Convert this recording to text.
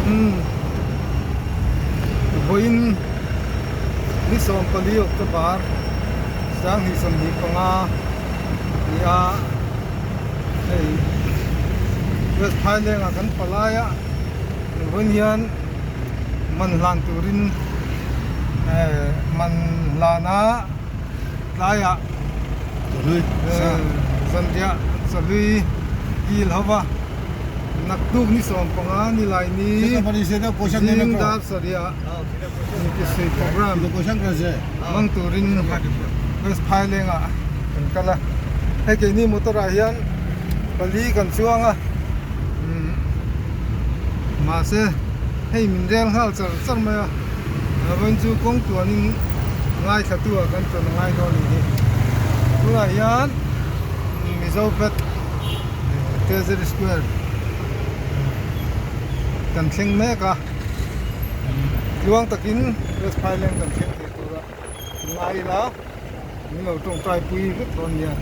Umm vawiin ni 14 October 2025 ni a hei West Phaileng ah kan palai a vawiin hian man hlan turin eh man hlan a tlaiah zanriah chawhlui kil ho va naktuk ni 15 ni lai ni zing dar sarih intisui program hmang turin West Phaileng ah kan kal a hei keini motor ah hian pali kan chuang a mahse hei min rel nghal char char mai a vawiin chu kawng tuanin ngaithla tu ah kan chuan a ngai dawn a ni hi tunah hian Mizo pet Treasury Square kan thleng mek a tluang takin West Phaileng kan thleng thei tura ngai ila min lo tawngtai pui vek dawn nia.